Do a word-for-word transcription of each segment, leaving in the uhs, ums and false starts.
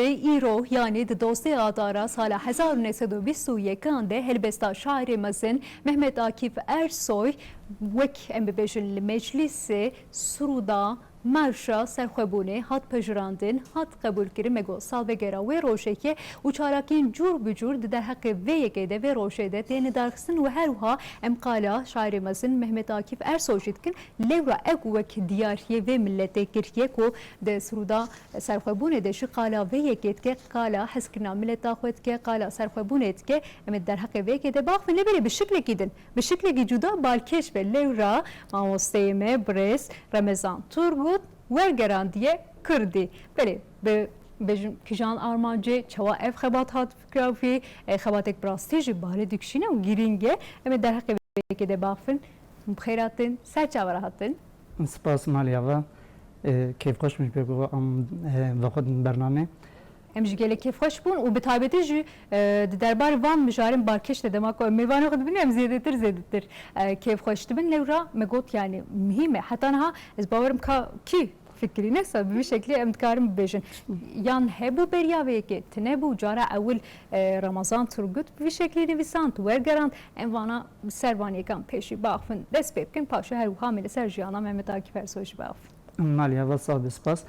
Îro, yanî di dozdeh Adara sala hezar û neh sed û bîst û yekan de helbesta şairê mezin Mehmet Akif Ersoy wek, em bibêjin, li meclîsê sirûda marşa serxwebûnê hat pejirandin, hat qebûlkirin, me got salvegera wê rojekê û çalakiyên cûr bi cûr di derheqê vê yekê de, vê rojê de têne darxistin û her wiha em qala şairê mezin Mehmet Akif Ersoy jî dikin. Lewra ew ku wek diyariyê vê miletê kiriye ku di sirûda serxwebûnê de jî qala vê yekê dike, qala hezkirina mileta xwe dike, qala serxwebûnê dike, em ê derheqê vê yekê de baxivin, lê belê bi şiklekî din, bi şiklekî cuda balkêş be. Lewra mamosteyê me birêz Remezan Turgut wergerandiye kurdî. Belê, bi, bêjim kijan armancê, çawa ev xebat hat fikra vî, e, xebatek bi rastî jî balê dikişîne û girîng e. Em ê derheqê vê yekê de baxivin. Bi xêr hatin, ser çava re hatin. Spas malî ava. E, kêfxweş min ji ber ku em, e, vexwedin bernamê. Em jî gelek kêfxweş bûn û bi taybetî jî, e, di derbarê van mijarên balkêş de dema ku em mêvanê xwe dibînin em zêdetir zêdetir, e, kêfxweş dibin. Lewra me got, yanî muhîm e. Heta niha ez bawerim ka kî fikirîne, sa bi vî şeklî em dikarin bibêjin. Yan hebû beriya vê yekê, tune bû, cara ewil, e, Ramazan Turgut bi vî şeklî nivîsand, wergerand, em vana bi ser van yekan pêşî baxivin, dest pê bikin, paşê her wiha me li ser jiyana Mehmet Akif Ersoy jî baxivin. Malî ava, sax be, spas.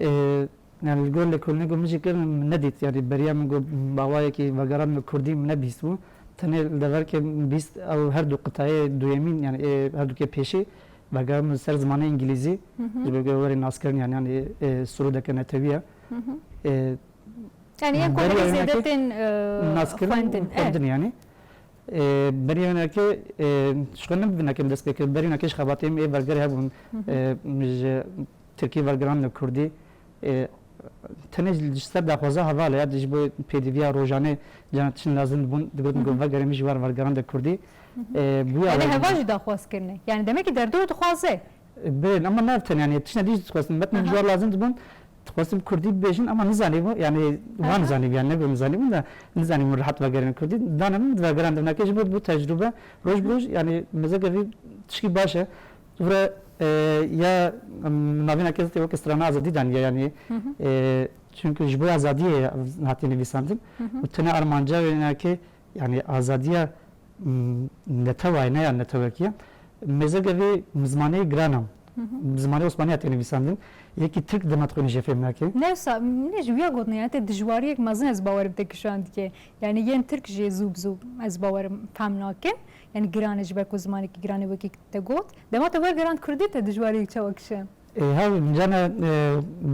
E, Yani li gor lêkolînê ku min jî kir, min nedît. Yani beriya min got bi awayekî vegeran min kurdî, min nebihîstibû. Tenê li deverkê min bihîst ew her du qitayê duyemîn, yani ê her dukê pêşî vegeran min ser zimanê îngilîzî. Hı hı. Ji bo ku werê naskirin, yani, yani, e, sirûdeke netewî ye. Hı hı. E, Yani yên ku beriya herî zêde wênekê tên, e, naskirin û xwendin, e. Xwendin, yani. E, berî wênekê, e, ji xwe ne bi vinekê min dest pê kir. Berî wênekê ji xebatê min ê vergerê hebûn. Hı hı. E, min ji tirkî vergeran li kurdî. E, tenê ji, ji ser daxwaza hevalê ya, ji bo pêdiviya rojanê cana tiştin lazim dibûn, digotin ku, hı hı, vergerê min ji war vergeran de kurdî. Hı hı. E, bûya. Yani heva jî daxwaz kirine. Yani demek ki derdor dixwaze. Belê, ama nav tenê, yani tiştine dî jî dixwestin. Metnên, aha, ji war lazim dibûn, dixwestin kurdî bibêjin, ama nizanîbû, yani, aha, wan nizanîbû, yani ne ku nizanîbûn de, nizanîbûn rehat vegerin kurdî. Dane min vegeran de vinekê ji bo bû tecrûbe. Roj bi roj, yani mêzeke vî tişkî baş e. Vire, e, ya, em, navîna kesê weke strana azadî daniye, yani, hı hı, e, çünkü ji bo azadiyê hatiye nivîsandin. Hı hı. Û tune armanca wê vinekê, yani azadiya, m, netewayê, ne ya netewekî ye. Mêzeke vî zimanê giran e. Hı hı. Zimanê osmanî ya tê nivîsandin. Yekî tirk dema dixwîne jê fêm nake. Ne wisa, ne ji wîya gotinê, yani te dijwariyek mezin ez bawerim te kişandiye. Yani yên tirk jê zû bi zû ez bawerim fehm nakin. Yani giran e ji ber ku zimanekî giran e wekî te got. Dema te wergerand kurdî te dijwariyek çawa kişand? E, hew, cana, e,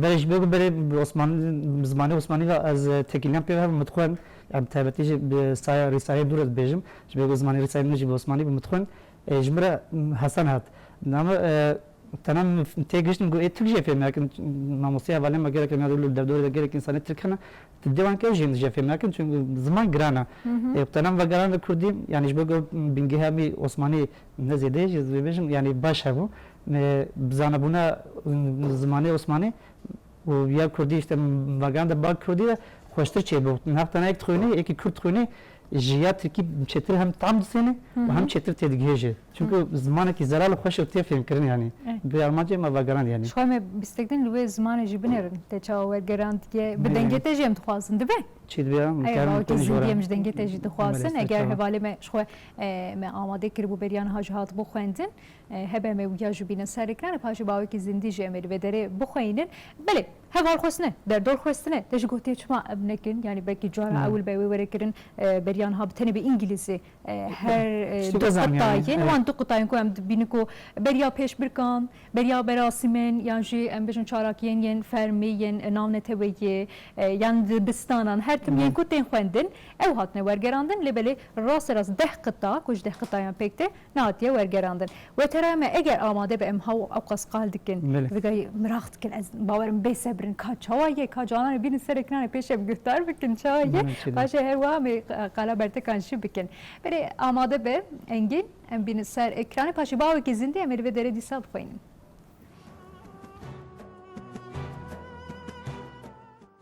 berê ji bo ku berê bi Osman-, bi zimanê Osmanî ve ez, e, têkiliyan pê ve hev min dixwend, yani taybetî jî bi saya Rîsaleyê dûr ez dibêjim, ji bo ku zimanê Rîsaleyê min jî bi Osmanî bi min dixwend, e, ji min re, m, hesan hat. Nama, e, tena min f-, tê gihiştin ku ê Tirk jê fêm nakin, mamosteya hevalên me gelek em ya li derdorê de gelek însanê Tirk hene, Di dêwan ke jî jê fêm nakin, çünkü ziman giran e. Hı hı. E, te nem vegeran li kurdî, yani ji bo ku bingehê me Osmanî ne zêde jî, ez bêjim, yani baş hebû. Me bi zanebûna, ım, zimanê Osmanî û ya kurdî, işte, vegeran de bal kurdî de xweştir çêbû. Nextana yek dixwînî, yekî kurd dixwînî, ji ya tirkî çêtir hem tam disêne û hem, hı hı, çêtir têdigihêje. Çünkü, hı, zimanekî zelal û xweş û tê fêmkirin, yani. Evet. Bi armancê me vegerand, yani. Ji xwe me bîstek din li wê zimanê jî binêrin. Te çawa wergerand diye, bi, belê, dengê te jî em dixwazin, dibe? Çi dibe ya? Em, ey, dikarin, bawekî zindî em ji dengê te jî dixwazin. Belê, eger hevalê me ji xwe, e, me amade kiribû beriya niha jî hatibû xwendin, e, hebe em ê wiya jî bînin ser ekranê, paşê bawekî zindî jî em ê li vê derê bixweynin. Belê, heval xwestine, derdor xwestine. Te jî gotiye çima em nekin? Yani belkî cara, hı, ewil be wê were kirin, e, beriya niha bi tenê bi îngilîzî. E, her, e, tiştê du qitayên, e, wan du qitayên ku em dibînin ku beriya pêşbirkan, beriya berasîmên, yan jî em bêjin çalakiyên yên fermî, yên, e, navneteweyî, e, yan dibistanan, her tim, hı, yên ku tên xwendin, ew hatine wergerandin, lê belê raste rast deh qita, ku ji deh qitayan pêk tê, nehatiye wergerandin. Wetereya me, eger amade be, em haw-, ewqas qal dikin. Belê. Vegayî miraq dikin. Ez bawerim bê sebr in. Ka çawa ye, ka canan ê bînin ser ekranê pêşe em guhdar bikin. Çawa ye? Belê, çêdar. Paşê her wiha em ê qala bertekan jî bikin. Belê amade be, Engîn, em bînin ser ekranê. Paşê bawekî zindî em ê li vê derê dîsa bixwînin.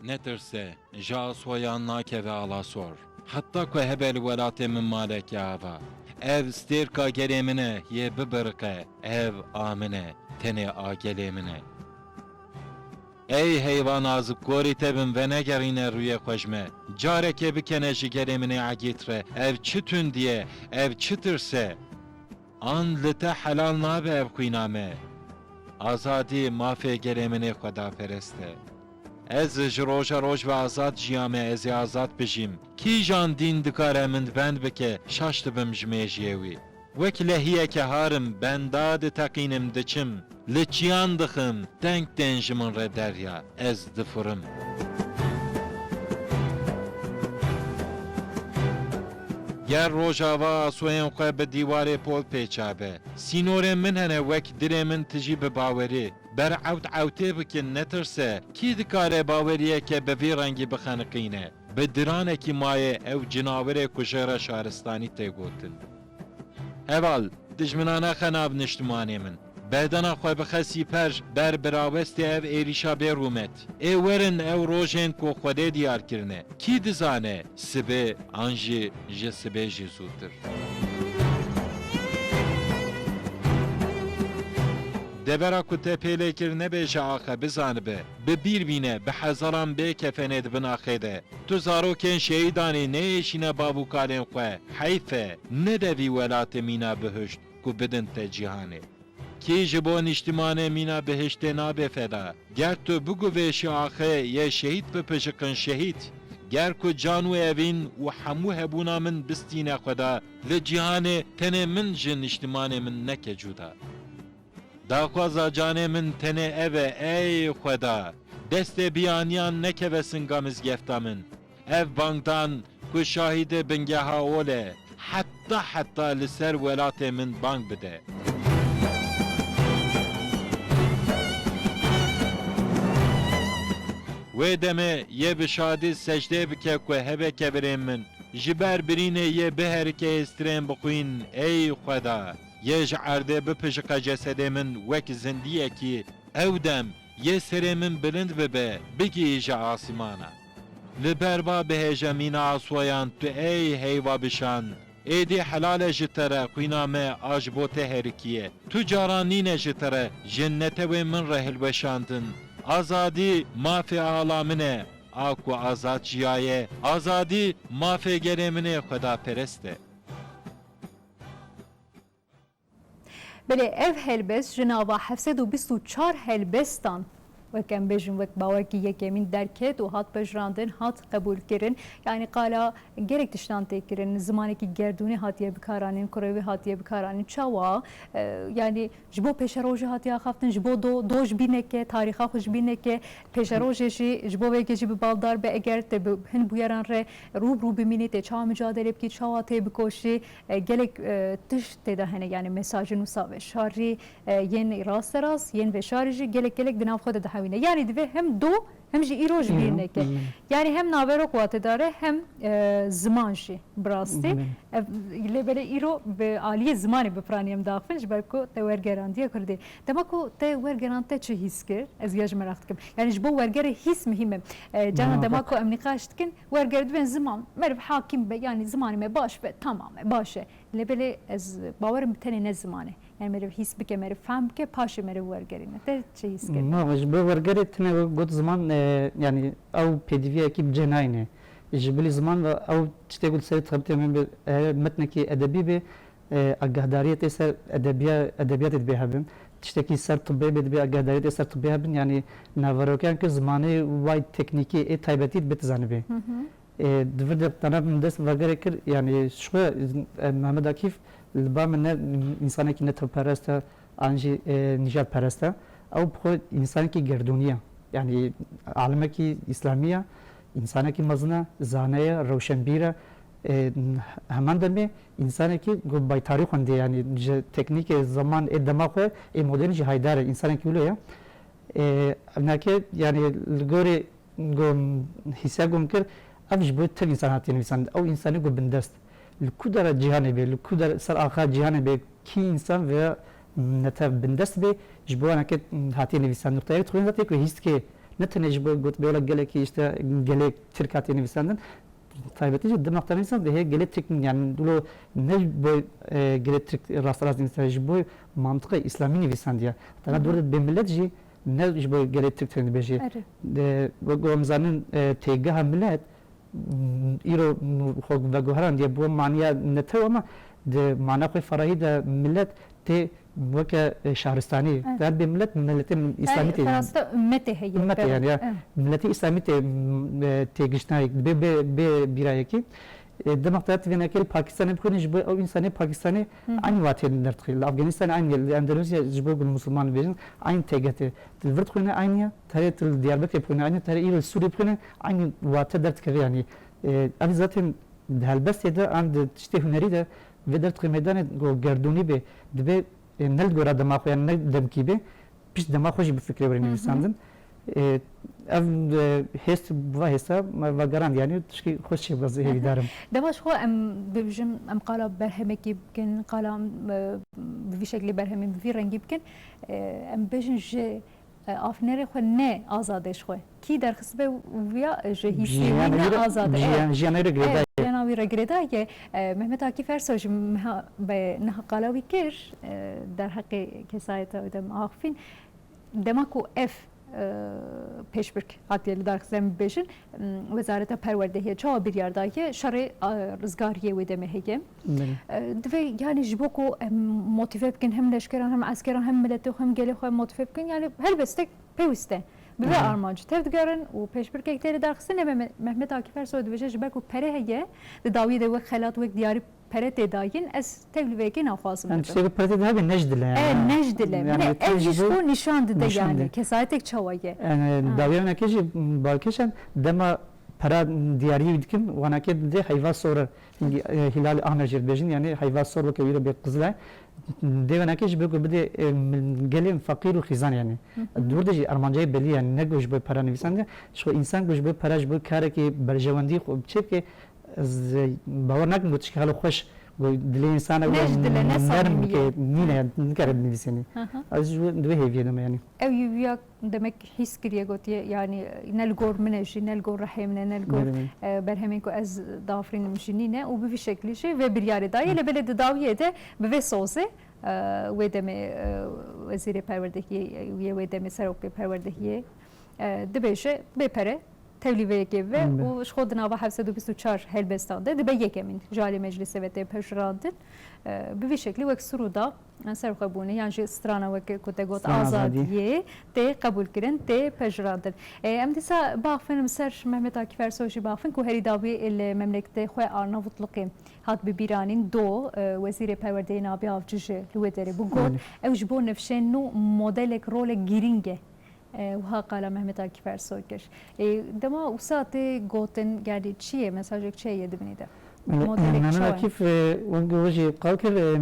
Netirse, ji Asoyan nakeve Alasor. Heta ku hebe li welatê min maleke ava. Ev stêrka gelê min e, yê bibiriqe. Ev a min e, tenê a gelê min e. Ey heyva nazik, gorî te bin venegerîne rûyê xwe ji me. Careke bikene ji gelê min ê egît re. Ev çi tundî ye? Ev çi tirs e? An li te helal nabe ev xwîna me? Azadî mafê gelê min ê xwedaperest e. Ez ji roja roj ve azad jiyame, ez ê azad bijîm. Kîjan dîn dikare min vend bike, şaş dibim ji mêjiyê wî. Wek lehiyeke harim, benda diteqînim, diçim. Li çiyan dixim, deng tên ji min re derya, ez difurim. Ger Rojava asoyên xwe bi dîwarê pol pêça be, sînorên min hene wek dilê min, tu jî bi bawerî. Ber ewt ewtê bikin, netirse. Kî dikare baweriyeke bi vî rengî bixeniqîne? Bi diranekî maye ew cinawerê ku jê re şaristanî tê gotin. Heval, dijminane xe nav niştimanê min. Bedena xwe bixe sîper, ber birawestê ev êrîşa bê rûmet. Ê werin ew rojên ku Xwedê diyar kirine. Kî dizane, sibê an jî ji sibê jî zûtir. Devera ku te pêlê kir nebêje axe, bizanibe, bi bîr bîne, bi hezaran bê kefenê di bin axê de. Tu zarokên şehîdan î, neyêşîne bav û kalên xwe. Heyf e, nede vî welatê mîna bihişt ku bidin te cîhanê. Kî ji bo nîştimanê mîna bihiştê nabe feda? Ger tu biguvêşî axê, yê şehîd bipijiqin şehîd. Ger ku can û evîn û hemû hebûna min bistîne Xweda, li cîhanê tenê min ji nîştimanê min neke cuda. Daxwaza canê min tenê ev e, ey Xweda, destê biyaniyan nekeve singa mizgefta min. Ev bangdan ku şahîdê bingeha ol e, heta heta li ser welatê min bang bide. Wê demê yê bi şadî secdê bike ku hebe kevirên min, ji ber birînê yê biherike hêstirên bixwîn, ey Xweda, yê ji erdê bipijike cesedê min wek zindiyekî, ew dem yê serê min bilind bibe, bigihîje asîmana. Li ber va bihêje mîna asoyan tu ey heyva bişan, êdî helal e ji te re xwîna me a ji bo te herikiye. Tu caran nîne ji te re ji netewên min re hilweşandin. Azadî mafê ala min e, a ku azad jiyaye. Azadî mafê gelê min ê xwedaperest e. Belê, ev helbest ji nava heft sed û bîst û çar helbestan, wek em bêjin, wek bawekî yekemîn derket û hat pejirandin, hat qebûlkirin. Yanî qala gelek tiştan tê kirin, zimanekî gerdûnî hatiye bikaranîn, kurewî hatiye bikaranîn. Çawa? E, yanî ji bo pêşerojê hatiye axaftin, ji bo do, do ji bîr neke, tarîxa xwe ji bîr neke, pêşerojê jî ji bo vê yekê jî bi baldar be, eger te bi hin bûyeran re rû bi rû bimînî, tê çawa micadele bikî, çawa tê bikoşî, e, gelek, e, tişt tê de hene, yanî mesajin wisa veşarî, e, yên rasterast, yên veşarî jî gelek gelek di nav xwe de dihewîne. Yanî divê hem do, hem jî îro ji bîr neke. Yanî hem naverok wate dare, hem, e, ziman jî bi rastî. Ev, lê belê îro bi aliyê zimanê bi piranî em daxivin, ji ber ku te wergerandiye Kurdî. Dema ku te wergerand te çi hîs kir? Ez ya jî meraq dikim. Yanî ji bo wergerê hîs muhîm e. E, carna dema ku em nîqaş dikin, werger dibên ziman, meriv hakîm be, yanî zimanê me baş be, tamam e, baş e. Lê belê ez bawerim bi tenê ne ziman e. Yanî meriv hîs bike, meriv fehm bike, paşê meriv wergerîne. Te çi hîs kir? Ma ji bo wergerê tenê got ziman, e, yanî ew pêdiviyekî bi cih nayîne. Ji bilî ziman ve ew tiştê ku li ser dixebitê min bi, e, metnekî edebî be, e, agahdariyê tê ser edebiya-, edebiyatê dibê hebin. Tiştekî ser tibbê bê, dibê agahdariyê tê ser tibbê hebin. Yanî naverokiyan ku zimanê way teknîkî ê taybetî dibê dizanibê. Hı hı. E, di vir de tane min dest vegerê kir, yanî ji xwe, e, Mehmet Akif li ba min ne însanekî netewperest e, an jî, e, nîjadperest e. Ew bi xwe însanekî gerdûnî ye. Yanî alimekî îslamî ye, însanekî mezin e, zane ye, rewşenbîr e. E, heman demê însanekî ku baytarî xwendê, yanî ji teknîkê zeman ê dema xwe ê modern jî haydar e, însanekî wilo ye. E, evnake, yanî li gorî ku hîsiya ku min kir, ev ji bo tev însan hatiye nivîsandin. Ew însanê ku bindest. Li ku dera cîhanê be, li ku der ser axa cîhanê be, kî însan veya netew bindest be, ji bo waneke hatiye nivîsandin. Nuqteyek dixwînin zaten ku hîs dike, ne tenê ji bo gotbê wela gelekî, işte, gelê Tirk hatiye nivîsandin. Taybetî jî di nexta nivîsan de heye gelê Tirk, yani wilo ne ji bo, e, gelê Tirk rasterast nivîsand, ji bo mantiqa îslamî nivîsandiye. Hatta na dor de bê millet jî ne ji bo gelê Tirk têne dibêjê. Erê. De, wek ku em zanin, e, têgeha milet, m, îro, m, xwe veguherandiye bi maniya netew, ama di mana xwe ferahî de milet tê weke, e, şahristanî. Evet. Her bê milet, miletê Îslamî tê yani. Ferasî de ummetê heye. Ummetê yani, ya. Evet. Miletê Îslamî tê, m, e, têgiştnayê, bê, bê, bê bîrayekî. E, dema te divê nekê li Pakistanê bixwînî, ji bo ew însanê Pakistanê Hı hı. eynî watê derdixî. Li Afganistanê eynî, li Endonezya ji bo ku Musulman bêjin, eynî têgeh tê. Tu li vir dixwîne eynî ye, terê tu li Diyarbekirê bixwîne eynî ye, terê îro li Sûriyê bixwîne eynî wate derdikeve yanî. E, ev zaten di helbestê de an di tiştê hunerî de vê derdixê meydanê ku gerdûnî bê, dibe, e, ne li gora dema xwe yan ne demkî bê, pişt dema xwe jî bifikre were Hı hı. nivîsandin. E, ev, e, hêst, va hêsta me vegerand, yani tişkî xweş çêbû, ez hêvîdar im. Dema ji xwe em bibêjin, em qala berhemekî bikin, qala, e, bi vî şeklî berhemên bi vî rengî bikin, e, em bêjin ji, e, afînerê xwe ne azad e ji xwe. Kî derxist be wiya, e, ji hîsê wî Jiyana ne wî re, azad e. jiyan-, jiyana wî re girêdayî. Evet, jiyana wî re girêdayî. E, Mehmet Akif Ersoy jî meha be niha qala wî kir, e, derheqê kesayeta wî de axifîn. Dema ku ev, e, pêşbirk hatiye lidarxistin, em bibêjin, m, Wezareta Perwerdehiyê çawa biryar daye, şerê, e, rizgariyê wê demê heye. Belê. E, divê, yani, ji bo ku em motîve bikin, hem leşkeran, hem eskeran, hem miletê xwe, hem gelê xwe motîve bikin, yani, helbestek pêwîst e. Bi vê Hı hı. armancî tevdigerin û pêşbirkek tê lidarxistin, lê Mehmet, Mehmet Akif Ersoy dibêje, ji ber ku pere heye, di dawiyê de wek xelat, wek diyarî pere tê dayîn, ez tevlî vê yekê naxwazim Yani bibim. tiştekî pere tê de hebe ne ji dil e. E, ne ji dil e. Yani Mine tê ev jî ji bo nîşan dide nîşan yani. de. Kesayetek çawa ye? Yani Ha. dawiya winekê jî balkêş e, dema pera diyarî dikin, wanakê dide heyva sor e. Hingî, e, hîlal ahmer jê dibêjin, yani heyva sor weke wî re bê qizil e. Dê wenekê jî bê ku bidê, e, gelên feqîr û xîzan yani. Hı hı. Dûr de jî armancayê belî yani, ne ku ji bo pera nivîsandin, ji xwe însan ku ji bo pera, ji bo karekî berjewendî xwe çê bike, Ez bawer nakim ku tişkî helo xweş, ku dilê însan e, Ne ji dil e, ne nerm samîmî ye. bike, nîne, Hı. nikare binivîsînî. Hı hı. Ez ji wê, di wê hêviyê de me, yanî. Ew yî wiya demek hîs kiriye, gotiye, yanî, ne li gor min e jî, ne li gor rihê min e, ne li gor, Belê, belê. e, berhemên ku ez diafirînim jî nîne û bi vî şeklî jî vê biryarê daye. Hı. Lê belê di dawiyê de bi vê sozê, e, wê demê, e, Wezîrê Perwerdehiyê, e, yê wê demê Serokê Perwerdehiyê, e, dibêje, bê pere, tevlî vê yekê bibe Belê. û ji xwe di nava heft sed û bîst û çar helbestan de dibe yekemîn ji alî meclîsê ve tê pejirandin. E, bi vî şeklî wek sirûda serxwebûnê yan jî strana weke ku te got Strana azadiyê. azadiyê tê qebûlkirin, tê pejirandin. E, em dîsa baxfin li ser Mehmet Akif Ersoy jî baxfin ku herî dawî li memleketê xwe Arnavutluqê hat bibîranîn. Do, e, Wezîrê Perwerdeyê Nabi Avcı jî li wê derê bû, got, Belê. ew ji bo nifşên nû modelek, rolek girîng e. E, wiha qala Mehmet Akif Ersoy kir. E, dema wisa tê gotin, yani çi ye, mesajek çi ye yê dibinî de? E, Modelek Mehmet çawa ye? Akif, e, wek we jî qal kir, e,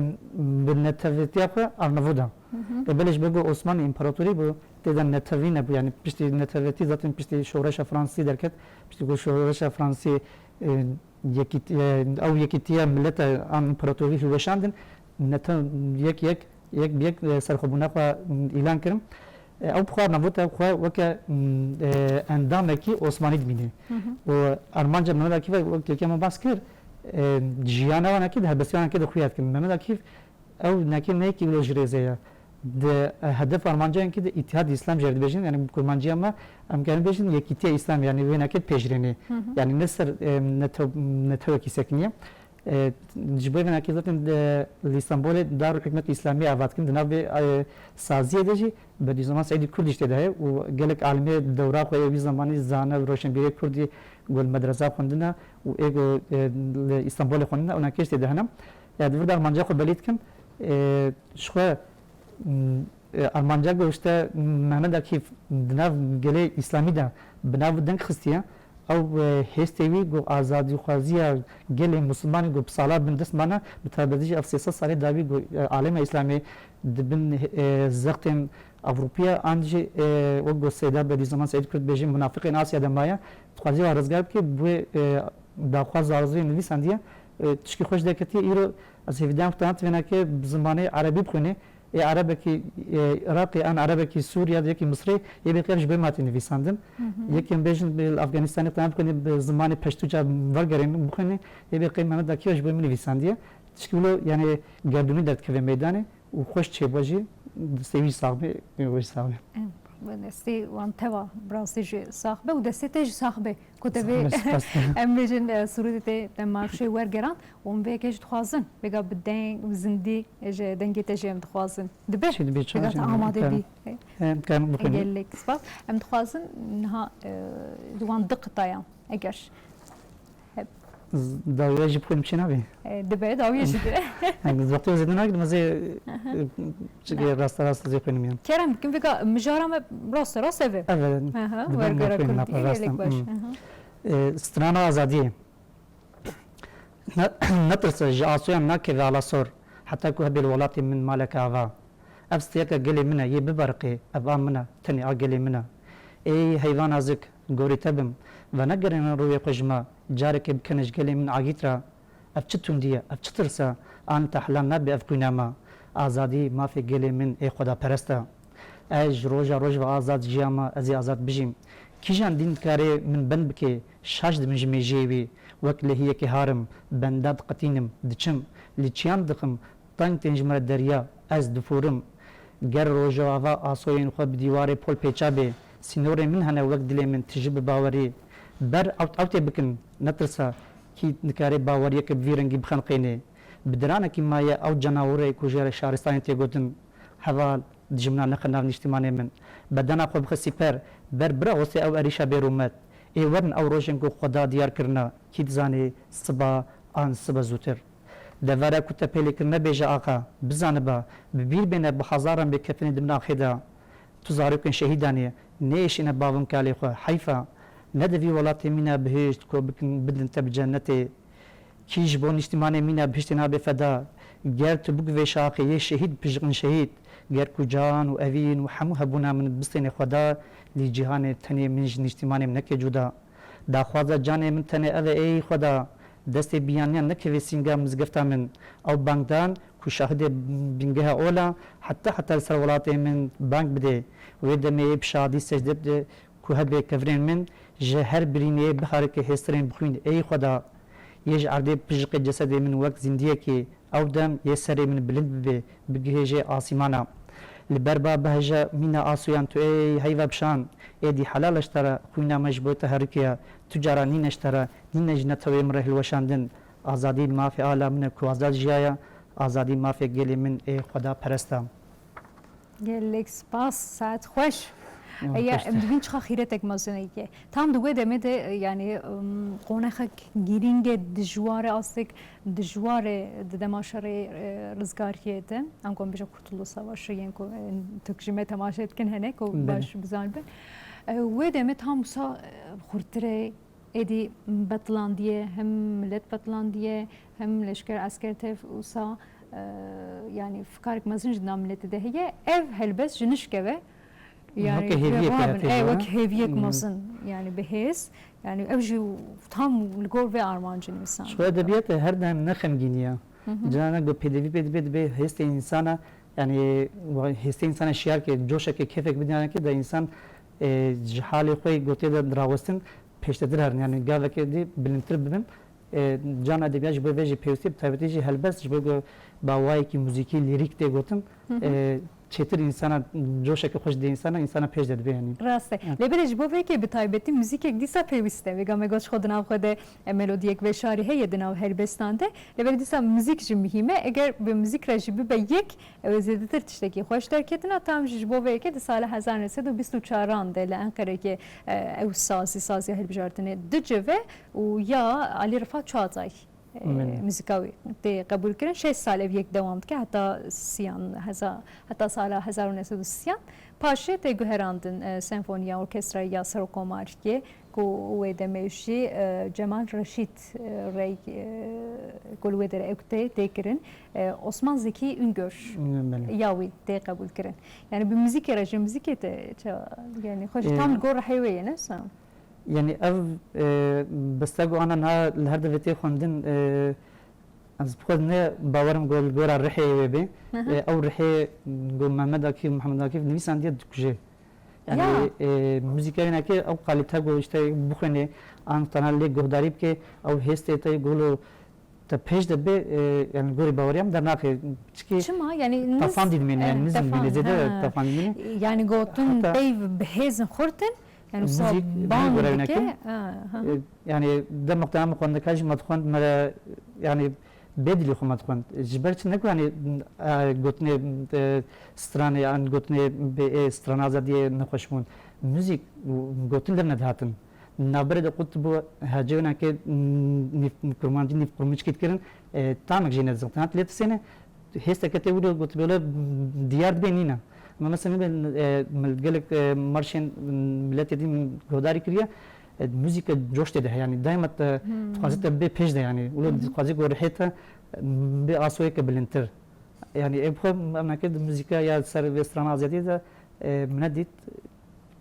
bi netewetiya xwe Arnavut da. Hı hı. E, belê ji bo ku Osmanlı İmparatorluğu bû, tê de netewî nebû. Yani piştî netewetî zaten piştî şoreşa Fransî derket. Piştî ku şoreşa Fransî, e, yekît-, e, ew yekîtiya mileta an împaratorî hilweşandin, nete-, yek yek, yek bi yek, e, serxwebûna xwe îlan kirin. E, ew bi xwe navota xwe weke, m, e, endamekî Osmanî dimîne. Hı hı. Û armanca Mehmet Akîf e, wek yekê me bas kir, e, jiyana wanekî di helbestvanekê de xuya dikin. Mehmet Akîf ew nekê ne yekî wilo ji rêzê ye. Di, e, hedef armancayan ki di Îtîhad Îslam jê re dibêjin, yani bi kurmanciya me em karin bêjin Yekîtiya Îslam, yani wê nekê pêşrênê. Hı hı. Yani ne ser, e, netew-, netewekî sekiniye. E, ji bo vê nekê zaten di, li Îstanbulê Darul Hikmet Îslamiye ava dikin. Di nav vê, e, saziyê de jî Bediüzzaman Seîdî Kurd jî tê de heye û gelek alimê dewra xwe yê wî zemanî zane û roşenbîrê Kurdî ku li medresa xwendine û ê ku, e, li Îstanbulê xwendine, û nekê jî tê de hene. Ya di vir de armanca xwe belî dikim. E, ji xwe, m, e, armanca ku işte Mehmet Akîf di nav gelê Îslamî de bi nav deng xistiye, ew, e, hêstê wî ku azadîxwaziya gelê Musulmanê ku bi sala bin dest mane, bi taybetî jî ev sê sed salê dawî ku, e, alema Îslamê di bin, e, zextên Ewropiya an jî, e, wek ku Seyda Bediüzzaman Seîd Kurd bêjî munafiqên Asya de maye, dixwaze wan rizgar bike, bi wê, e, daxwaz û arzûyê nivîsandiye, e, tişkî xweş derketiye. Îro ez hêvîdar im ku tenha tu vê nekê bi zimanê erebî bixwînê, ê erebekî, e, Iraqê an erebekî Sûriya de yekî Misrê, yê bê qev ji bo me hatî nivîsandin. Hı hı. Yekê em bêjin bi Afganistanê tenha bixwînê bi zimanê Peştûca vegerên bixwînê, yê bê qev Mehmet Akîf ji bo min nivîsandiye. Tişkî wilo, yani gerdûnî derdikeve meydanê û xweş çêbû jî, destê wî sax be, wê sax be. Evet. Destê wan teva bi rastî jî sax be û destê te jî sax be. Ku te vê, spas. Em bêjin, e, sûrûdê te, te marşê wergerand û em vê yekê jî dixwazin. Vêga bi deng, bi zindî, e, ji dengê te jî em dixwazin. Dibe? Çi dibe, çawa Vêga te jî amade em bî. Em karin bixwînin. Gelek spas. Em dixwazin niha, e, di wan di qitayan, eger heb- Z-, dawiya jî bixwînim çi nabê? E, dibe, dawiya jî dibe. Em, wextê zêde nagirim, ez ê, Aha. e, çi Na. rasta rast ez ê xwînim yan. Kerem bikin, vêga mijara me rasta rast ev e. Ev e. Aha, Dibe wergera em xwînin, Kurdî, napa rast gelek em. baş. Hmm. Aha. E, strana azadiyê. Ne-, netirse, ji asoyan nakeve alasor, heta ku hebê li welatê min maleke ava. Ev stêrka gelê min e, yê biberiqê, ev a min e, tenê a gelê min e. Ey heyva nazik, gorî te bim, venegerîne rûyê xwe ji me, carekê bikene ji gelê min agît re. Ev çi tundî ye, ev çi tirs e, an te helal nabe ev qûna me. Azadî, mafê gelê min ê xwedaperest e. Ez ji roja roj ve azad jiyama, ez ê azad bijîm. Kîjan dîn dikare min bend bike, şaş dibim ji mêjiyê wî. Wek lehiyekê harim, benda diqetînim, diçim, li çiyan dixim, teng tên ji min re derya, ez difûrim. Ger rojava asoyên xwe bi dîwarê pol pêça bê, sînorê min hene wek dilê min tije bi bawerî. Ber ewt ewtê bikin, netirse, kî dikare baweriyeke bi vî rengî bixelqêne? Bi diranekî maye ew cenawirê ku jê re şaristanê tê gotin, heval, dijmina nexe nav nîştîmanê min. Bedena xwe bixe sîper, ber biraxweste ew erîşa bê rûmet. Ê werin ew rojên ku Xweda diyar kirina, kî dizane siba an sibe zûtir. Devera ku te pêlê kirine bêje axa, bizaniba, bi bîr bêne bi hezaran bê kefinê di min axê de. Tu zarokên şehîdan ê, nêêşîne bavin kalê xwe, heyf e. Ne di vî welatê mîna bihişt ku bikin, bidin te bi cennetê. Kî ji bo nîştîmanê mîna bihiştê nabe feda? Ger tu biguvê şaxê yê şehîd bijiqin şehîd. Ger ku can û evîn û hemû hebûna min bistêne Xweda, lê cîhanê tenê min ji nîştîmanê min neke cuda. Daxwaza canê min tenê ev e, ey Xweda, destê biyaniyan nekeve sînga mizgefta min. Ew bangdan ku şahidê bingeha ola, heta heta li ser welatê min bang bide. Wê demê yê bi şadî secde bide ku hebê kevirên min ji her birînê biharike hêstirên bixwîn, ey Xweda. Yê ji erdê bijiqê cesedê min wek zîndiyekê, ew dem yê serê min bilind bibe, bigihêje asîmana. Li ber ba behje mîna asoyan tu ey heyva bi şan, êdî helal e ji te re, xwîna me ji bo te herikiye, tu cara nîne ji te re, nîne ji netewê min re hilweşandin. Azadî mafê ala min e ku azad jiyaya, azadî mafê gelê min ê xwedaperest e. Gelek spas, saet xweş. Ya, Eya, xweş em te. dibîn çiqa xîretek mezin e. Tam di wê demê de, e, yanî, em, qonexek girîng e, dijwar e, astek dijwar e di dema şerê, e, rizgariyê de. Em ku em bêje Kurtuluş Savaşı, yên ku, e, Tirk ji me temaşe dikin hene, ku Belê. baş bizanibin. E, wê demê tam wisa, e, xurtir e, êdî betilandiye, hem milet betilandiye, hem leşker esker tev wisa, e, yanî fikarek mezin ji nav miletê de heye. Ev helbest ji nişke ve, yanî Weke hêviyek rabin, heye e, têjara. wek hêviyek Hmm. mezin, yanî bi hêz, yanî ew jî tam li gor vê armancê nivîsand. Ji xwe edebiyat e her dem ne xemgînî ye. Hı hı. Cana ku pêdivî pê dibe, dibe hêstê însana, yanî hêstê însana şiyar ke, coşeke, kêfek bidiyane ke de însan, e, ji halê xwe gotê de dirawestin pêştetir herin. Yanî gaveke dî bilindtir bibin. E, cana edebiyat ji bo vê jî pêwîstî, bi taybetî jî helbest ji bo ku bi awayekî muzîkî, lîrîk tê gotin, Hı hı. e, çêtir însana, coşeke xweş dê însana, însana pêş de dibe yanî. Rast e. Evet. Lê belê ji bo vê yekê bi taybetî muzîkek dîsa pêwîst e. Vêga me got ji xwe di nav xwe de, e, melodiyek veşarî heye di nav helbestan de. Lê belê dîsa muzîk jî muhîm e. Eger bi muzîk re jî bibe yek, ew ê zêdetir tiştekî xweş derketina. Tam jî ji bo vê yekê di sala hezar neh sed û bîst û çaran de li Enqerekê, e, ew sazî, saziya hilbijartinê du cive û ya Alî Rifat Çağatay. E, Min. muzîka wî tê qebûlkirin. Şeş sal ev yek dewam dike, heta siyan, heza-, heta sala hezar û neh sed û sîyan. Paşê tê guherandin, e, senfoniya orkestrayê ya Serokkomariyê, ku wê demê jî, e, Cemal Reşîd, e, rey, e, ku li wê derê ew tê, tê kirin. E, Osman Zekî Üngör Min, belê. ya wî tê qebûlkirin. Yani bi muzîkê re, ji muzîkê te ça-, yani xweş E, tam li gor rihê wê ye, ne wisa? Yanî ev, e, beste ku ana niha li her devê tê xwendin, e, ez bi xwe ne bawerim ku li gora rihê wê bê. Hı hı. E, ew rihê ku Mehmet Akif, Mihemed Akif nivîsandiye dikuje. Yanî, Ya. e, muzîka wî neke ew kalîte ku işte bixwîne an tena lê guhdarî bike, ew hêstê te ku Te pêş de bê, e, yani gorî baweriya min dernaxe. Çikî Çima? Yani niz- tafandî dimîne, yani e, nizm dimîne, tefan, zêde ha. Tafandî dimîne. Yani gotin Heta peyv bi hêzin xurt in, yani wisa muzîk, bang muzîk dike. Ha, ha. E, yani demek de em xwendeka jî me dixwend, me re, yani bê dilî xwe me dixwend. Ji ber çi ne ku yani, e, gotinê, e, stranê, an gotinê bê, e, strana azadiyê nexweş bûn. Muzîk û gotin li ne dihatin. Navberê de qut bû hecê wênakê, mm, nîv-, kurmancî nîvkurmiçkî dikirin, e, tamek jê nedizin. Tenha lê tisêne hêsteke tê wilo gotibê wilo, mm, diyar dibê nîne. Ama mesela nibê, e, mil-, gelek, e, marşên, mm, miletê din guhdarî kiriye, e, muzîke coş tê de, yani daima te Hmm. dixwaze te bê pêş de, yani wilo Hı hı. dixwaze ku rihê te, mm, bê asoyeke bilindtir. Yani ev xwe em nake di muzîka ya ser vê strana azadiyê de, e, min nedît.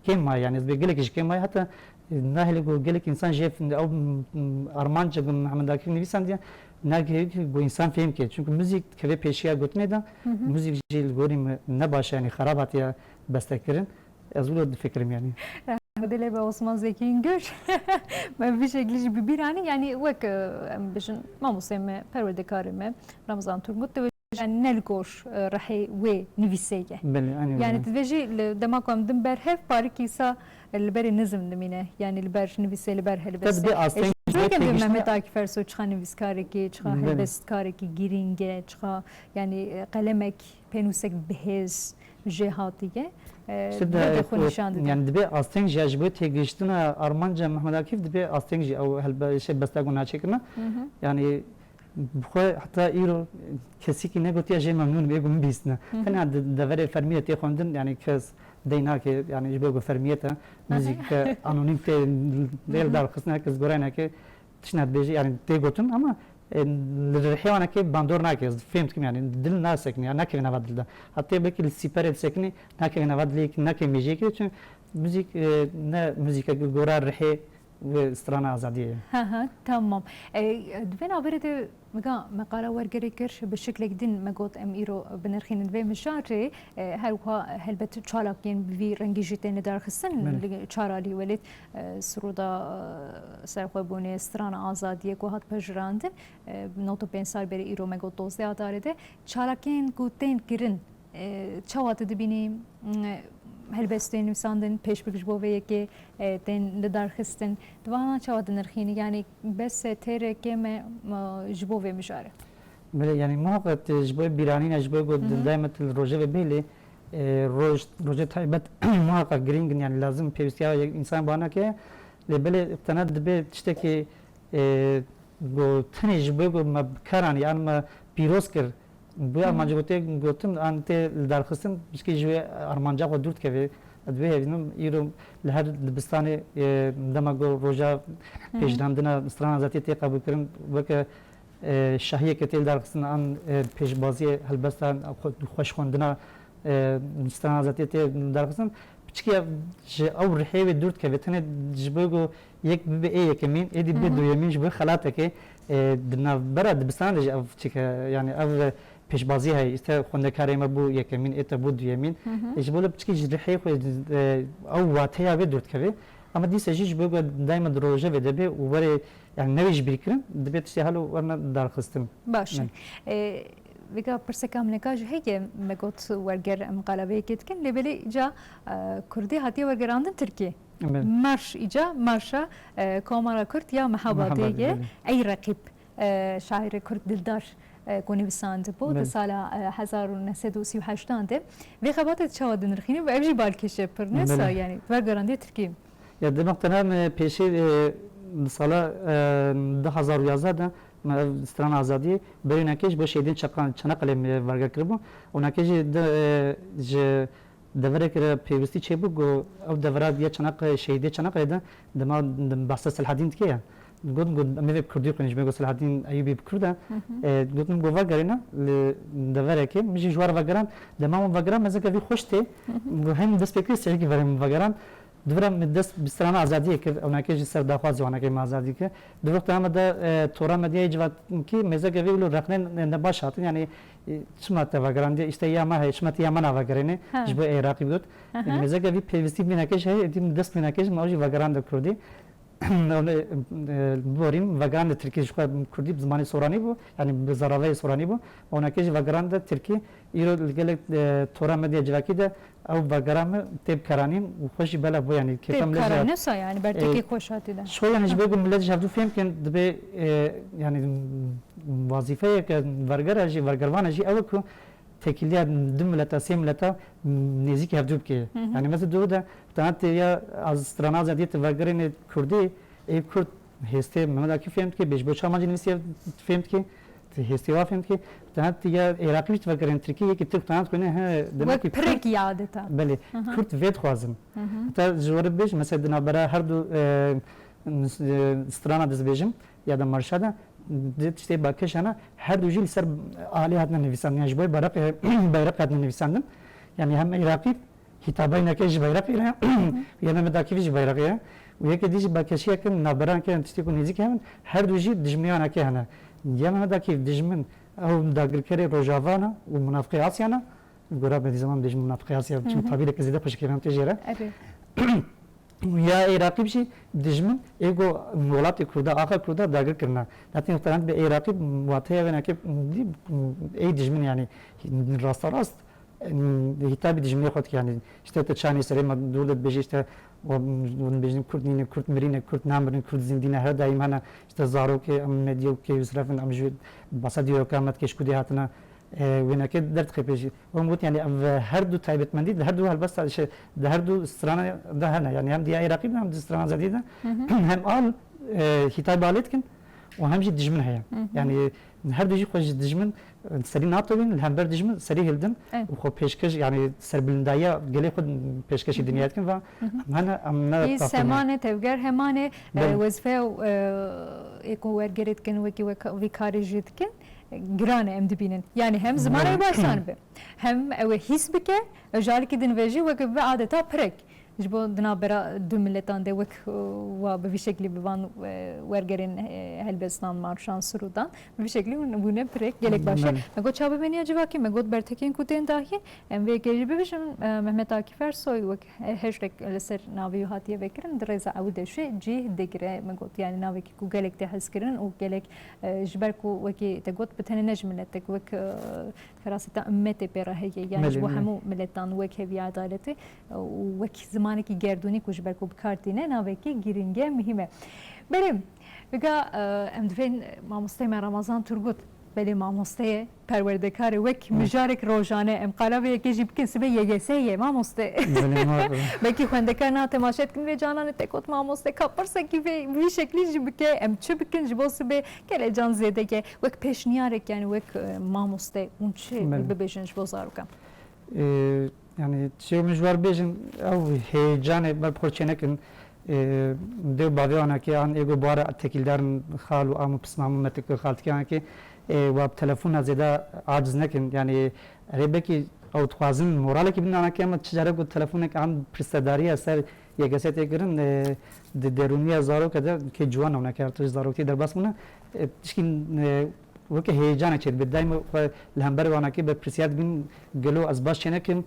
Kêm maye, yani ez bê gelekî ji kêm maye, heta, e, nahêle ku gelek însan jê fin-, ew, m, m, armanca ku Mehmed Akif nivîsandiye, nake ku însan fêm ke. Çünkü muzîk dikeve pêşiya gotinê de, Hı hı. muzîk jî li gorî min ne baş e, yani xerab hatiye bestekirin. Ez wilo difikirim yani. Dilê be Osman Zekî Güç. Me vî şeklî jî bi bîr anî, yani wek, e, em bijin, mamosteyê me, perwerdekarê me, Ramazan Turgut, Yani ne li gor, e, rihê wê nivîsê ye. Belê, anî Yani belê. Tu dibêjî li dema ku em din ber hev, parikî sa li berê nizm dimîne. Yani li ber nivîsê, li ber helbestê. Te dibê asteng E, ji bo jî yekê têgiştina Mehmet Akif Ersoy çiqa nivîskarekî, çiqa Belê. helbestkarekî girîng e, çiqa yani, e, qelemek, pênûsek bihêz jê hatiye. E, Şir de, derdê xwe o, nîşan dide. Yani dibê asteng jî ya ji bo têgihiştina armanca Mehmet Akif dibê asteng jî ew helbe-, şey, besta ku naçêkirina. Hı hı. Yani Bi xwe heta îro kesikî negotiye jê memnûn im, ê ku min bihîstine. Hı hı. Tena di deverê fermî de tê xwendin, yani kes dey nake, yani ji bo ku fermiyete, Hı hı. muzîk ke anonîm tê lê Hı hı. li dar xistine, kes gorayne ke tişt nedibêje, yani tê gotin, ama, e, li rihê wan ke bandor nake, ez fêm dikim, yani dil nasekine, yani nakeve nava dil de. Heta belkî li sîperê disekine, nakeve nava dilê, nake mêjiyekê, çünkü muzîk, e, ne muzîkeke gora rihê Wê strana azadiyê ye. Ha ha, tamam. E, di vê navberê de me ga meqala wergerê kir, bi şiklek din me got em îro binirxînin vê mijarê. E, her wiha helbet çalakiyên bi vî rengî jî tên lidarxistin Belê. li çar alî welêt, e, siroda, e, serxwebûnê, strana azadiyê ku hat pejirandin, e, nod û pênc sal berê îro me got dozdeh adarê de çalakiyên ku tên kirin, E, çawa tu dibînî, m, helbestên nivîsandin pêşbik ji bo vê yekê, e, tên lidarxistin? Di vana çawa dinirxînî? Yanî bes e têrekê me, m, ji bo vê mijarê? Belê, yanî muhaqqeq, e, ji bo bîranîna, ji bo ku Hı hı. daymet li rojevê bêlê, e, roj, rojê taybet muhaqqeq girîng in, yanî lazim pêwîstiya yek însan bana ke, lê belê tena dibe tiştekî, e, ku tenê ji bo ku me bikaranî an me pîroz kir, Bi Hı hı. armancê ku tê gotin an tê lidarxistin, pişkî ji wê armanca xwe dûr dikeve. Ez wê hevînim îro li her dibistanê, e, dema ku roja Hı hı. pêşdandina strana azadiyê tê qebûlkirin, weke, e, şahiyeke tê lidarxistin an, e, pêşbaziyê helbesta xwe-, xweşxwendina, e, strana azadiyê tê lidarxistin. Piçikiya ji ew rihê wê dûr dikeve. Tenê ji bo ku yek bibe ê yekemîn, êdî Hı bibe hı. duyemîn ji bo xelateke, e, di navbera dibistanê de jî ev çike, yani ev pêşbazî heye. Îşte xwendekarê me bû yekemîn, ê te bû duyemîn. Hı hı. E, ji bo li piçikî ji rihê xwe, e, ew wateya wê dûr dikeve. Ama dîsa jî ji bo ku daîma di rojevê de be û were, yani newê ji bîr kirin, dibe tiştê halo werine darxistin. Baş e. Belê. E, vêga pirseka min eka jî heye, me got werger em qala vê yekê dikin, lê belê îca, e, kurdî hatiye wergerandin tirkî. Belê. Marş îca, marşa, e, Komara Kurd ya Mehabadê Mehabadê, ye. belê. Ey Reqîb, e, şaîrê kurd Dildar, e, ku nivîsandibû di Belê. sala, e, hezar û neh sed û sî û heştan de. Vê xebatê çawa dinirxînî? Ev jî balkêş e pir, ne sa, Belê. yani wergerandiye tirkî. Ya demek te ne me pêşî, e, di sala, e, du hazar û yazdeh de me ev strana azadiyê berî nekê ji bo şehîdên Çeqa-, Çanakkale me werger kiribû. Û nekê jî de, e, ji deverek re pêwîstî çêbû ku ew devera ya Çanakkale, şehîdê Çanakkale de dema, dem-, behsa Selahedîn dike ya. Got, got, em ê vê bi kurdî xwînin, ji me got Selahedîn Eyûbî bi kurd e. Hı hı. E, gotin, got, vegerîne li deverekê, min jî ji we re vegeran, dema min vegeran, mezeke vî xweş tê. Hı hı. Got, hem dest pê kir, sehekî verê min vegeran. Di vir re min dest bi strana azadiyê kir, ewnakê ji ser daxwazê wanakê me azadî kir. Di vir re me de, e, tora medyayê civakî mêzeke vê wilo rexnên ne baş hatin, yanî, e, çima te vegerandiye, îşte ya me heye, çima te ya me navegerêne, Ha. ji bo Iraqî got. Aha. Mêzeke vî pêwîstî bîneke ji heye, êdî min dest bîneke ji me ew jî vegerande kurdî. Ew ne, e, biborîn, vegeran li tirkî ji xwe kurdî bi zimanê soranî bû, yanî bi zaravayê soranî bû. Onekê jî vegeran de tirkî, îro li gelek, e, tora medya civakî de ew vegera me tê bikaranîn û xwe jî bela bû, yanî kêfa millet jî hat. Tê bikaranîn, wisa, yanî ber tirkî xweş hatî de. Ji xwe, yanî ji bo ku millet jî hevdû fêm bikin, dibê, e, yanî wazîfeyeke vergera jî, vergervana jî ew e ku têkiliya du mileta, sê mileta nêzîkî hevdû bike. Hı hı. Yanî mesela dû de, tena tê ya az strana azadiyê te vegerêne kurdî, ê kurd hêstê Mehmet Akif fêm dike, bêjbo çaman jî nivîsî fêm dike, hêstê wa fêm dike. Tena tê ya Iraqî jî te vegerên tirkî, yekî tirk tena dixwîne, he, demek ki kurd. Wek pirekî ya adeta. Belê, hı hı, kurd vê dixwazin. Hı hı. Heta ji we re bêjim, mesela di navbera her du, e, e, strana dizbêjim ya da marşa de, di tiştê balkêş hene, her du jî li ser alî hatine nivîsandin. Yani ji bo bayraq, bayraq hatine nivîsandin. Yani hem Iraqî, hîtabayî neke ji bayraqê re, ya Mehmet Akifî ji bayraqê ye. Û yekê dî jî balkêşiyeke navberaneke tiştê ku nêzîk hebin, her du jî dijmiyana ke hene. Ya Mehmet Akif dijmin ew dagirkerê Rojavana û munafiqê Asyana, gora Bedizaman dijmin munafiqê Asya, çim tabîreke zêde xweşik hevên tê jê re. Erê. Ya Iraqî jî dijmin ê ku welatê Kurda, axa Kurda dagir kirine. Lakin muhtemelen bi Iraqî wateya wê neke ê dijmin, yani rasta rast, em, hîtabî dijminê xwe dike, yani işte te çanê serê me dûr de dibêjî işte, hûn bêjin Kurd nîne, Kurd mirîne, Kurd namirin, Kurd zindî ne, her daîm hene, işte zarokê em medya û kê Yusref in, em ji basa dîroka me dike ji ku dê hatine, e, wêneke derdixê pêşî. Hûn got, yani ev her du taybetmendî di her du helbesta, şey, di her du strana de hene. Yani hem diya Iraqî de hem di strana Zedî de hem al, e, hîtabî alê dikin û hem jî dijmin heye. Hı hı. Yani her du jî xwe ji dijmin, e, serî natewîn, li hember dijmin serî hildin û xwe pêşkêş, yani serbilindayiya gelê xwe pêşkêşî dinya dikin ve em hene, em ne. Î semanê tevger hemanê, e, wezîfeya, e, ê ku wergerê dikin, wekî wek-, vî karê jî dikin, giran e, em dibînin. Yani hem zimanê baş zanibe, hem ew ê hîs bike, özellikle din ve jî wek bibe adeta pirek. Ji bo di navbera du miletan de wek, e, wa bi vî şeklî bi van, e, wergerên, e, helbestan, marşan, sirûdan, bi vî şeklî hûn bûne pirek gelek baş e. Me got çavbimeniya civakî, me got bertekên ku tên dahî, em vê yekê jî bibêjin, e, Mehmet Akif Ersoy wek, e, hashtag li ser navê wî hatiye vekirin, di rêza ew de jî cih digire, me got, yani navekî ku gelek tê hezkirin û gelek, e, ji ber ku wekî te got, bi tenê ne ji miletek, wek, e, feraseta ummetê pê re heye, yani ji bo hemû miletan wek hêviya edaletê, e, û wek zimanekî gerdûnî ku ji ber ku bi kar tîne, navekî girîng e, muhîm e. Belê, vêga, e, em divên mamosteyê me Ramazan Turgut, belê mamoste ye, perwerdekar e, wek mijarek rojane, em qala vê yekê jî bikin, sibê Y G S ye, mamoste. Belê, ma- Belkî xwendekar na temaşe dikin vê canan e, te got mamoste, ka pirsekî vê, vî şeklî jî bike, em çi bikin ji bo sibê gelek can zêde ye. Wek pêşniyarek, yani wek, e, mamoste, hûn çi bibêjin ji bo zarokan? E, yani çi min ji we re bêjin, ew heyecanê ber bi xwe çê nekin. E, dê û bavê wan eke an ê ku bi we re tekîldarin, xal û am û pismam û metik û xaltikê wan eke, e, wa bi telefona zêde aciz nekin. Yani erê belkî ew dixwazin moralekî bidin anakê, ama çi care ku telefonek an pirsdariya ser Y G S tê kirin, e, di derûniya zaroka de kê ciwan ew neke, tu ji zaroktî derbas bûne, e, tişkî, e, weke heyecanek çêdibe. Daîma xwe li hember wanakê berpirsiyar dibîn, gelo ez baş çênekim,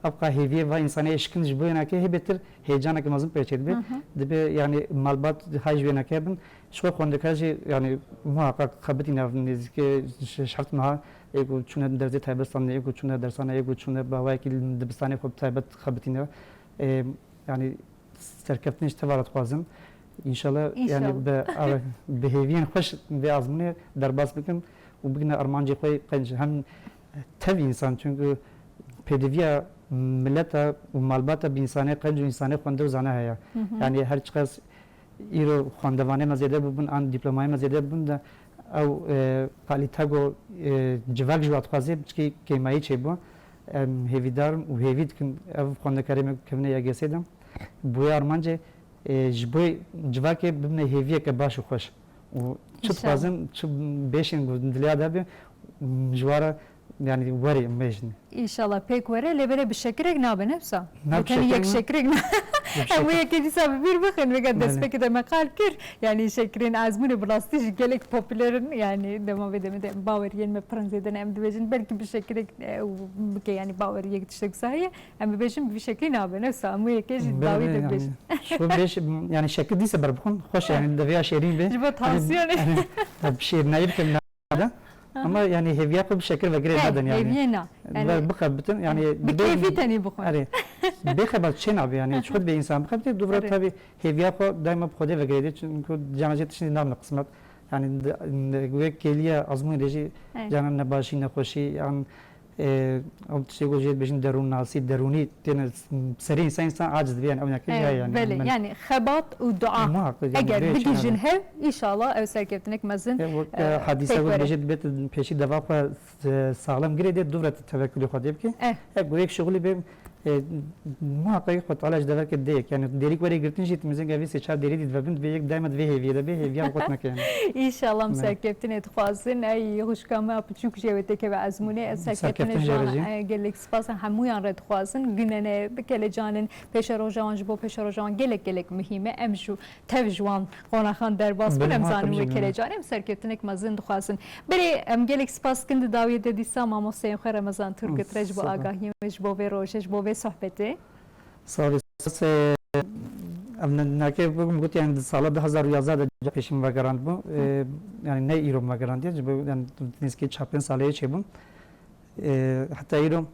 ev qa hêviyê va însanê şikin ji bo wênakê hê bêtir heyecaneke mezin pê çêdibe. Hı hı. Dibe, yani malbat hay ji wênakê bin. Ji xwe xwendekar jî, yani muhaqqaq xebitîne nêzîkê şeş heft meha, ê ku çûne dersê taybet standine, ê ku çûne dersane, ê ku çûne bi awayekî dibistanê xwe bi taybet xebitîne. E, yani serkeftinê ji te ve re dixwazim. Înşallah, yani bi, bi hêviyên xweş vê azmûnê derbas bikin û bigine armancê xwe qenc. Hem tev însan, çünkü pêdiviya mileta û malbata bi însanê qenc û însanê xwende û zana heye. Hı hı. Yani her çiqas îro xwendevanê me zêde bûbin, an dîplomayê me zêde bûbin de ew, e, kalîte ku, e, civak ji we dixwaze, piçkî kêmayî çêbû. Em hêvîdar in û hêvî dikin ev xwendekarê me kevine Y G S de. Bi wê armancê, e, ji bo civakê bibine hêviyeke baş û xweş. Û çi dixwazin, çi bêşên ku dilê de be, ji we re, yani, werê mêjin. Înşallah pêk were, lê belê bi şekirek nabe, ne wisa? Na, bi tenê yek şekirek na-, Em wê yekê dîsa bi bîr bixin, weke destpêkê de me qal kir. Yanî şekirên ezmûnê bi rastî jî gelek popûler in. Yanî dema vê demê de baweriyên me pir in zêde ne. Em dibêjin belkî bi şekirek, e, bike, yanî baweriyek tiştek wisa heye. Em bibêjin bi vî şeklî nabe. Ne wisa em wê yekê jî dawî de bibêjin. Ji bo bêj, yanî şekir dîsa ber bixwin. Xweş e, yanî devê ya şêrîn be. Ji bo tansiyonê. Yanî, yanî, tabii şêrînayî bikim nade. Ama yanî hêviya xwe bi şekir vegirê nadin yanî. Hêviyê na. Yanî, ber bixebitin, yanî bi kêfî tenî bixwin. Erê. Bê xebat çê nabe yanî. Çi xwe dibê însan bixebitê, dûvra tabii hêviya xwe daima bi Xwedê vegirê dê. Çünkü cana jê tiştî namine qismet. Yanî, wê kêliya azmûnê de jî canan nebaşî, nexweşî, yan, e, ew tiştê ku jê dibêjin derûnnasî, derûnî têne serê însan, însan aciz dibe, yanî ew neke jî heye yanî. Belê, yanî xebat û dua. Muhakkak, yanî, eger bigihîjin hev, înşallah ew serkeftinek mezin, e, wek, e, hadîsa pêk were. Dibêje dibê tu pêşî deva xwe, e, saxlem girê dê, dûvra tu tevekulê Xwedê bikî. Eh. Ev ku yek şixulî bê, e, muhakkak Xwedê Teala ji deverke dê yek. Yanî dêrî ku were girtin jî, tu mizên gevî sê çar dêrî dî dibin, divê yek daima divê hêviyê de bê, hêviya xwe qut neke yanî. Înşallah em serkeftinê dixwazin. Ey xwişka me, piçûk jê wê têkeve ezmûnê, ez serkeftinê ji wan, e, gelek spas e, hemûyan re dixwazin. Gunene, bikelecanin, pêşeroja wan ji bo pêşeroja wan gelek gelek muhîm e. Em ji tev ji wan qonaxan derbas bin, em zanin wê kelecan, em serkeftinek mezin dixwazin. Berê em gelek spas dikin di dawiyê de dîsa mamosteyên xwe Remezan Turgut re ji bo agahiyên wê, ji bo vê rojê, ji bo vê sohbetê. Sağ ol. Spas, e, em ne-, nake bûm got, yani, di sala du hazar û yazdeh de ca pêşî min vegerandibû. E, yani, ne îro min vegerandiye, ji bo, yani, nêzîkî çar pênc salê çêbûm. E, heta îro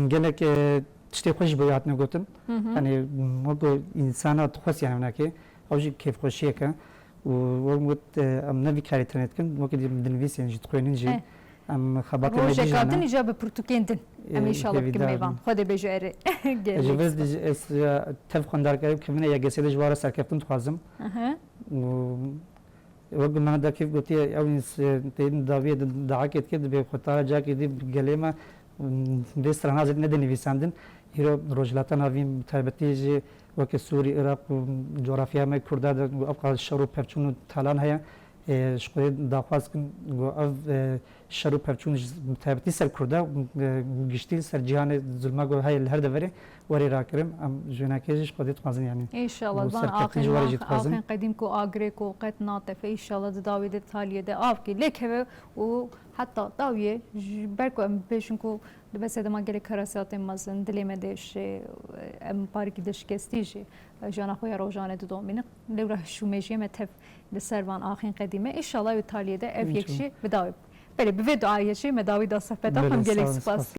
gelek, e, tiştê xweş ji bo wî hatine gotin. Hı hı. Yanî, wek ku însana dixwest, yani, hinekê, ew jî kêfxweşiyek e. Û wek min got, e, em ne vî karî tenê dikin, wekî dî dinivîsên jî, dixwînin jî. Eh. Em xebatê me Rojeka din îja bi pirtûkên din. Em, e, înşallah bikin mêvan. Xwedê bêje erê. Gelek spas. Ji vê, ez, e, tev xwendarkarê û kevine Y G S'ê de ji wan re serkeftin dixwazim. Aha. Û Wek Mehmet Akif gotiye, ew ins-, tê dawiyê di dahakê dike, dibê xwe tara cakê dî gelê me, vê strana zêde nede nivîsandin. Îro Rojhilata Navîn, bi taybetî jî weke Sûrî, Iraq û coğrafya me Kurda de ev qas şer û pevçûn û talan heye. E, ji Xwedê daxwaz dikin, ku ev, e, şer û pevçûn ji, bi taybetî ser Kurda, e, giştî ser cîhanê zulma ku heye li her deverê, werê rakirin, em ji wênakê jî ji Xwedê dixwazin, yanî. Înşallah, van axên, axên qedîm ku agirê ku qet natefe, înşallah di dawî de taliyê de avkî lêkeve û heta dawiyê ji ber ku em bibêjin ku dibe sedema gelek karasatên mezin, dilê me de şê, em parikî de şikestî jî, jana xwe ya rojane didomînin. Lewra şûmêjiyê me tev li ser van axên qedîme. Înşallah wê taliyê de ev yek jî bi dawî. Belê, bi vê duayê jî me dawî da sohbeta xwe. Gelek spas.